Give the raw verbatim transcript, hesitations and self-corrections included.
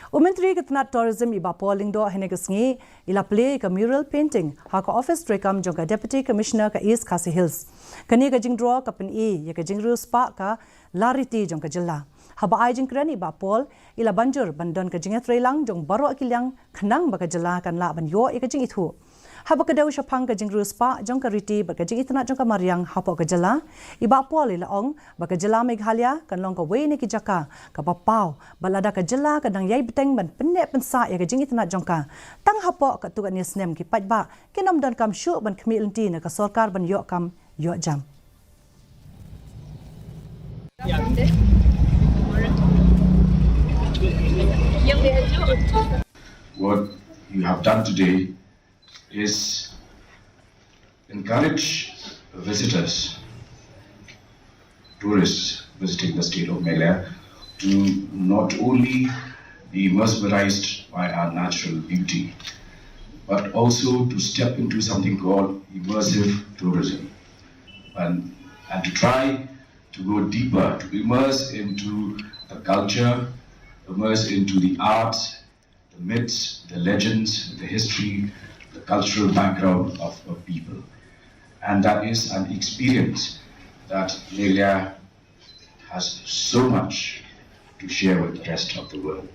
U Myntri ka tnat Tourism i Bah Paul Lyngdoh hynne ka sngi i la plie ïa ka mural painting ha ka office treikam jong ka Deputy Commissioner ka East Khasi Hills. Kane ka jingdro ka pyni ïa ka jingriewspah ka la riti jong ka jylla. Haba ai jingkren i Bah Paul i la ban jur ban don ka jingïatreilang jong baroh ki liang khnang ba ka jylla kan lah ban ïoh ïa ka jingithuh. Haba ka dei shaphang ka jingriewspah jong ka riti bad ka jingitynnad jong ka mariang hapoh ka jylla, i Bah Paul i la ong ba ka jylla Meghalaya kan long kawei na ki jaka kaba paw bad lada ka jylla ka dang ïai bteng ban pynneh pynsah ïa ka jingitynnad jong ka, tang hapoh katto katne snem ki paidbah kin ym donkam shuh ban khmih lynti na ka sorkar ban ïoh kam ïoh jam. What you have done today is encourage visitors, tourists visiting the state of Meghalaya, to not only be mesmerized by our natural beauty, but also to step into something called immersive tourism and, and to try to go deeper, to immerse into the culture, immerse into the arts, the myths, the legends, the history, the cultural background of a people. And that is an experience that Meghalaya has so much to share with the rest of the world.